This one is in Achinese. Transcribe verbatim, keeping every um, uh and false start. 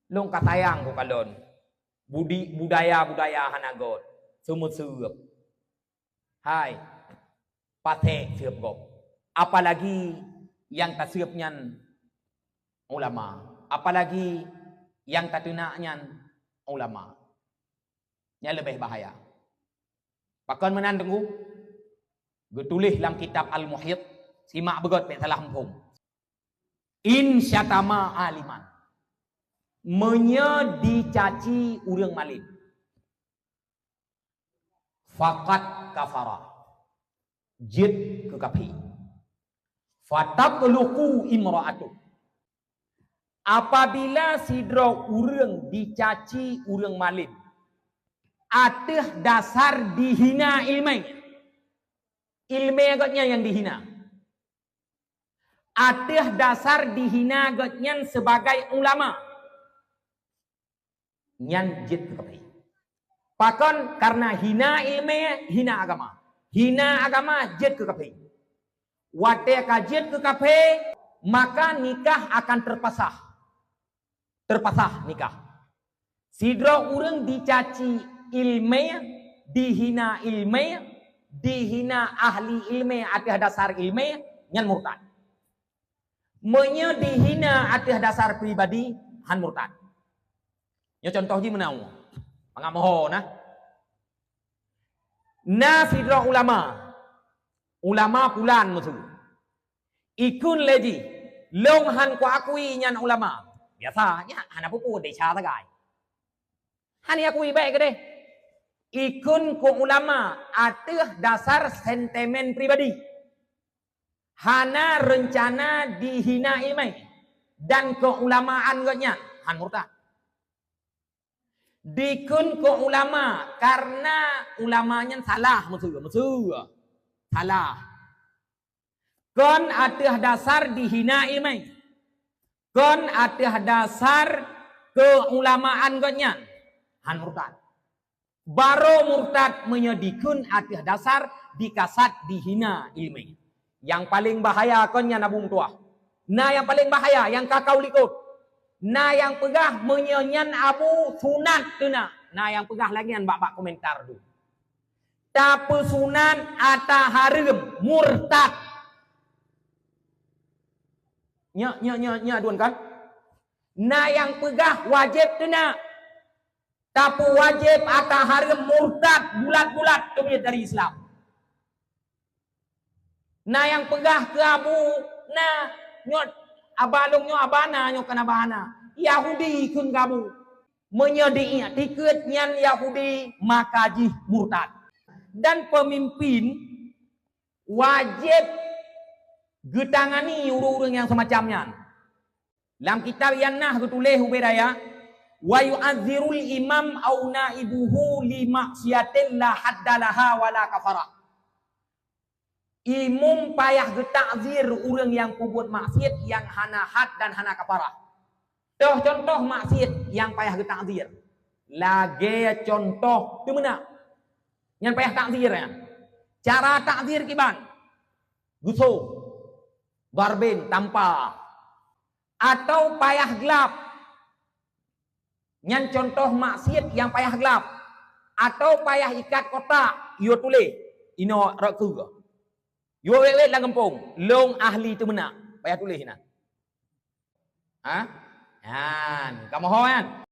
Lôn ka sayang keu kalon. Budi-, budaya-budaya hana göt. Seumeuseuep. Hai, pasék seuep gob. Apalagi nyang taseuep nyan ulama. Apalagi nyang tateunak nyan ulama. Nyan leubeh bahaya. Pakon meunan, Teungku? Geutuléh lam kitab Al-Muhit, simak beugöt bèk salah muphom. In syatama aliman. Meunyoe dicaci ureuëng malém. Faqad kafara. Jeuet keu kafé. Fatabluqu imra'atuh. Apabila sidroe ureuëng dicaci ureuëng malém ateueh dasar dihina ileumèe, ileumèe gobnyan nyang dihina, ateueh dasar dihina gobnyan sebagai ulama, nyan jeuet keu kafé. Pakon? Karena hina ileumèe, hina agama. Hina agama, jeuet keu kafé. Watèe ka jeuet keu kafé, maka nikah akan terpasah. Terpasah nikah. Sidroe ureuëng dicaci ileumèe, dihina ileumèe, dihina ahli ileumèe ateueh dasar ileumèe, nyan murtad. Meunyoe dihina ateueh dasar pribadi, han murtad. Nyoe contoh jih meunan. Mangat moho na. Na sidroe ulama, ulama pulan meusu. Ikheun lé jih, lôn han kuakui nyan ulama. Biasa, nyan hana peue-peue desya sagai. Han iakui, bèk keudeh. Ikheun keu ulama ateueh dasar sentimen pribadi. Hana reuncana dihina ileumèe dan keulamaan gobnyan, han murtad. Dikheun keu ulama karena ulama nyan salah, meusu, meusu. Salah. Kon ateueh dasar dihina ileumèe. Kon ateueh dasar keulamaan gobnyan, han murtad. Barô murtad meunyoe dikheun ateueh dasar dikasat dihina ileumèe. Nyang paleng bahaya kon nyan, Abu Meutuah. Na nyang paleng bahaya nyang ka kalikot. Na nyang peugah meunyoe nyan Abu sunat teuna. Na nyang peugah lagèe nyan bak-bak komentar tu. Tapeusunat ata hareuem, murtad. Nyak, nyak, nyak, nyak, duan kan? Na nyang peugah wajéb teuna. Tapeuwajéb ata hareuem, murtad bulat-bulat, teubiet dari Islam. Na nyang peugah keu Abu, na, nyoe aba lôn nyoe aba na, nyoe kan aba na. Yahudi kheun keu Abu. Meunyoe diiktikeuet nyan Yahudi, maka jih murtad. Dan peumimpin wajéb geutangani ureuëng-ureuëng nyang seumacam nyan. Lam kitab nyan na geutuléh ubé raya, "Wa yu'adzirul imam au naibuhu li maksiatin la hadda laha wa la kafarah." Imum payah geutakzir ureuëng nyang peubuet maksiet nyang hana had dan hana kafarah. Toh contoh maksiet nyang payah geutakzir. Lagée contoh teumeunak. Nyan payah takzir nyan. Cara takzir kiban? Geuso, barben, tampa. Atau payah glab. Nyan contoh maksiet nyang payah glab. Atau payah ikat kotak, yue tuléh inoe rot keu. Yue wét-wét lam gampông, lôn ahli teumeunak. Payah tuléh inan. Ha? Nyan, kamoe ho nyan.